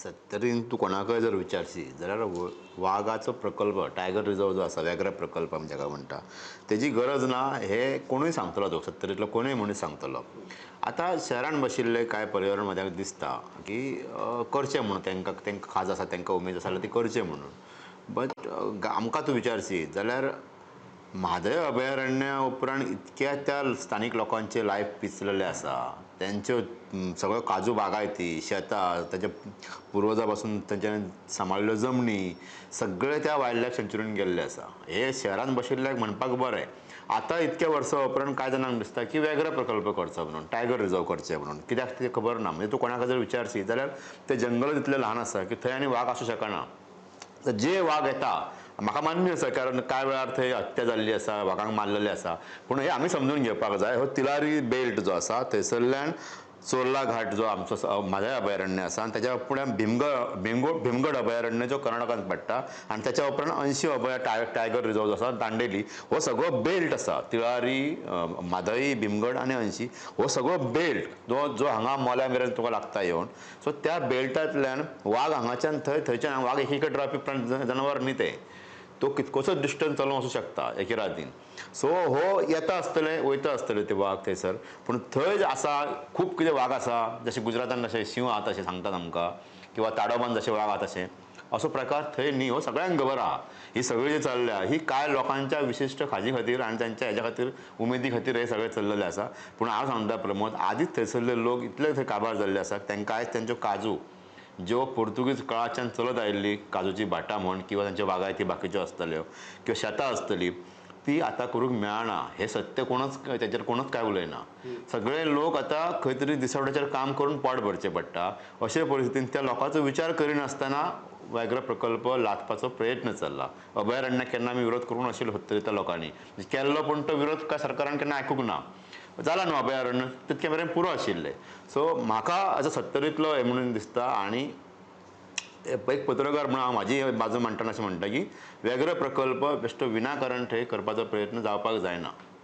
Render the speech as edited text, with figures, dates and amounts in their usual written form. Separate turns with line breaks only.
सत्तरीन तूं कोणाकय जर विचारशी जाल्यार वागाचो प्रकल्प, टायगर रिजर्व जो आसा, व्याघ्र प्रकल्प आमी ताका म्हणटा, तेजी गरज ना हे कोणूय सांगतलो, तो सत्तरींतलो कोणूय मनीस सांगतलो. आतां शहरान बशिल्ले कांय पर्यावरणवाद्यांक दिसता की करचें म्हणून, तांकां तांकां खाज आसा, तांकां उमेद आसा जाल्यार ती करचें म्हणून. बट आमकां तूं विचारशी जाल्यार म्हादय अभयारण्या उपरांत इतक्या त्या स्थानीक लोकांचे लायफ पिचलेलें आसा, तेंच्यो सगळ्यो काजू बागायती, शेतां, ताच्या पुर्वजा पासून तेंच्यांनी सांबाळिल्ल्यो जमनी सगळे त्या वायल्ड लायफ सँच्युरीन गेल्ले आसा. हे शहरान बशिल्ल्याक म्हणपाक बरें. आतां इतक्या वर्सां उपरांत कांय जाणांक दिसता की व्याघ्र प्रकल्प करचो म्हणून, टायगर रिजर्व करचें म्हणून, कित्याक तें खबर ना. म्हणजे तूं कोणाक जर विचारशी जाल्यार तें जंगल इतलें ल्हान आसा की थंय आनी वाग आसूं शकना. तर जे वाग येता म्हाका मान्य आसा, कारण कांय वेळार थंय हत्या जाल्ली आसा, वागांक मारलेले आसा. पूण हे आमी समजून घेवपाक जाय, हो तिलारी बेल्ट जो आसा थंयसरल्यान चोर्ला घाट जो आमचो म्हादय अभयारण्य आसा आनी ताच्या उपरांत भीमगड अभयारण्य जो कर्नाटकांत पडटा आनी ताच्या उपरांत अंशी अभय टायगर रिजर्व जो आसा दांडेली, हो सगळो बेल्ट आसा. तिळारी, म्हादय, भीमगड आनी अंशी हो सगळो बेल्ट जो जो हांगा मोल्या मेरेन तुका लागता येवन. सो त्या बेल्टांतल्यान वाग हांगाच्यान थंय, थंयच्यान वाग एकीकडे रावपी जनावर न्ही तें, तो कितकोसो डिस्टन्स चलोवंक वचूंक शकता एके रातीन. सो हो येता आसतले वयता आसतले ते वाग थंयसर. पूण थंय आसा खूब कितें वाग आसा, जशें गुजरातान जशे शिंव आहा तशें सांगतात आमकां, किंवा ताडोबान जशे वाग आहा तशें, असो प्रकार थंय न्ही. हो सगळ्यांक खबर आहा. ही सगळी जी चल्ल्या ही कांय लोकांच्या विशिश्ट खाजी खातीर आनी तांच्या हेज्या खातीर, उमेदी खातीर हे सगळें चल्लेलें आसा. पूण हांव सांगता प्रमोद, आदींच थंयसरले लोक इतले थंय काबार जाल्ले आसा, तांकां आयज तेंच्यो काजू ज्यो पोर्तुगीज काळाच्यान चलत आयिल्ली काजूची भाटां म्हण किंवा तांच्यो बागायती बाकीच्यो आसतल्यो किंवा शेतां आसतली, ती आतां करूंक मेळना. हें सत्य कोणच तेचेर कोणच कांय उलयना. सगळे लोक आतां खंय तरी दिसवड्याचेर काम करून पोट भरचें पडटा. अशे परिस्थितीन त्या लोकांचो विचार करिनासतना व्याघ्र प्रकल्प लादपाचो प्रयत्न चल्ला. अभयारण्याक केन्ना आमी विरोध करूंक नाशिल्लो सत्तरींतल्या लोकांनी केल्लो, पूण तो विरोध काय सरकारान केन्ना आयकूंक ना. जाला न्हू अभयारण्य तितके मेरेन पुरो आशिल्लें. सो म्हाका एज अ सत्तरींतलो हें म्हणून दिसता आनी एक पत्रकार म्हणून हांव म्हाजी बाजू मांडटना अशें म्हणटा की व्याघ्र प्रकल्प बेश्टो विनाकारण थंय करपाचो प्रयत्न जावपाक जायना.